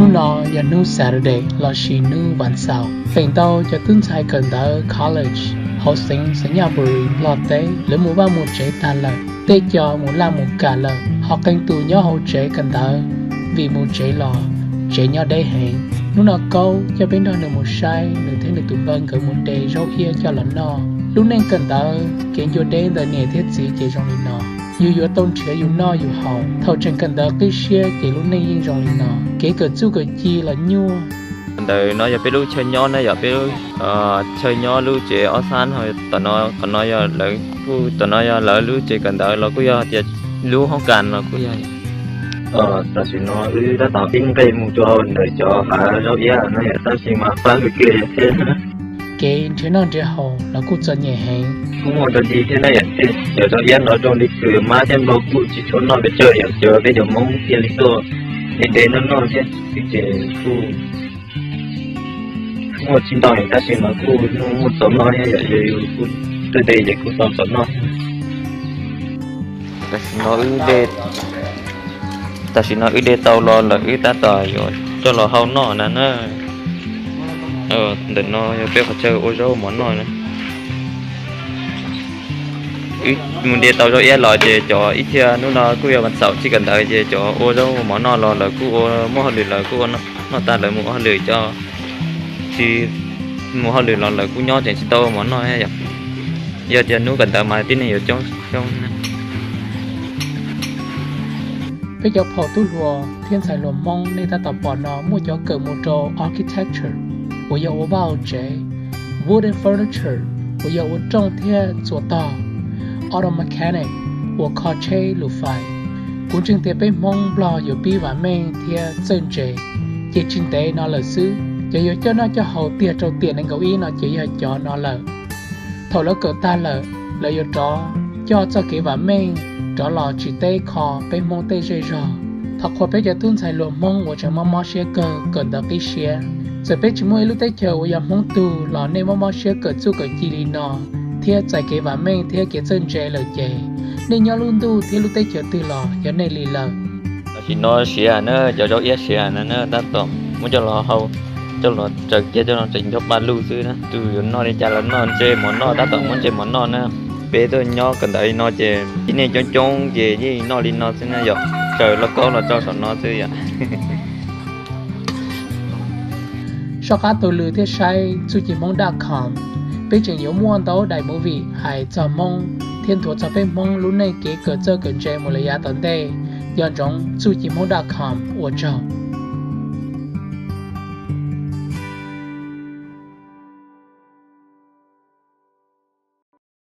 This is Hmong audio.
Hnub no yog hnub Saturday lossis hnub vas xaum. Feem ntau cov tub ntxhais kawm ntawv college hauv xeev Xav Nyaj Npu Ri Nplog teb lawv mus vaj mus tsev tag lawm. Tej co mus laj mus kam lawm, ho qee tus nyob hauv tsev kawm ntawv vim mus tsev los tsev nyob deb heev. Hnub no Kaub coj peb nrog nws mus saib nws thiab nws tus npawg nkawd mus de zaub iab coj los noj. Lub neej kawm ntawv kev ncua deb ntawm niam thiab txiv ces zoo li no. Yus yuav tau nrhiav yus noj yus haus. Thaum tseem kawm ntawv qib siab ces lub neej yeej zoo li no. Kev kawm txuj kawm ci los nyuaj. Ntawm no yog peb lub chaw nyob na, yog peb lub chaw nyob lub tsev ob xab no. Tom no, qhov no yog lawv, kuj tom no yog lawv lub tsev kawm ntawv los kuj yog tias lub hoob kas los kuj yog. Tam sim no wb tab tom pib nqes mus rau ntawm cov hav zaub iab no yom, tab sis mas pab lwm kiag thiab. Kev nrhiav noj nrhiav haus los kuj txom nyem heev. Kuj muaj dog dig thiab na yom, cov zaub iab no zoo li kws mab thiab npau kuj tsis tshua noj pes tsawg yom, cov peb cov Hmoob thiaj li tuaj de de noj noj thiab. Ces kuj muaj tsis ntau tab sis mas kuj muaj txaus noj thiab yom, yus kuj tuaj de ces kuj tau txaus noj. Tam sim no wb de, tam sim no wb de tau los lawm, wb tab tom yuav coj los hau noj na na. Ntawm no yog peb qhov chaw ua zaub mov noj na. Wb mus de tau zaub iab los ces cov ib txhia hnub no kuj yog vas xaum tsis kawm ntawv ces cov ua zaub mov noj los lawv kuj ua muaj hauj lwm, lawv kuj ua noj tag lawv mus ua hauj lwm, cov tsis mus hauj lwm los lawv kuj nyob tseem tsis tau ua mov noj yom. Yog tias hnub kawm ntawv mas tib neeg yuav coob coob. Peb cov phaum tub hluas thiab ntxhais hluas Hmoob nej tab tom pom no muaj cov kawm mus rau architecture uas yog ua vaj ua tsev, wooden furniture uas yog ua rooj thiab txuas tog, auto mechanic uas kho tsheb lus fais. Kuv ntseeg tias peb Hmoob Nplog yuav pib vam meej thiab txawj ntse, ces tsis ntev no lawm xwb cov yuav coj noj coj haus tiag rau tiam nees nkaum ib no ces yog cov no lawm. Thaum lawv kawm tag lawm, lawv yuav rov coj txoj kev vam meej rov los tsim teb kho peb Hmoob tej zej zog. Thov qhuas peb cov tub ntxhais hluas Hmoob uas tseem mob mob siab kawg kawm ntawv qib siab. Txawm peb tsis muaj ib lub teb chaws uas yog Hmoob tug los nej mob mob siab kawm txuj kawm ci li no thiab txais kev vam meej thiab kev txawj ntse lawm ces nej nyob lub ntuj thiab lub teb chaws twg los yog nej li lawm. Tam sim no siav na, cov zaub iab siav na na, tab tom muab coj los hau, coj los tsaws kiag coj los tseem nco pa lug xwb na. Tus yuav noj li cas los noj, ntsej mov noj, tab tom muab ntsej mov noj na. Peb tuaj nyob kawm ntawv li no ces tib neeg coob coob ces yeej noj li no xwb na yom. Tsaws lauj kaub los tso saum no xwb yom. Soj qab taug lw thiab saib txuj ci hmoob dot com, peb tseem yuav muaj ntau daim movie hais txog Hmoob thiab nthuav txog peb Hmoob lub neej kev kawm txawj kawm ntse mus lawm yav tom ntej. Nco ntsoov txuj ci hmoob dot com, ua tsaug.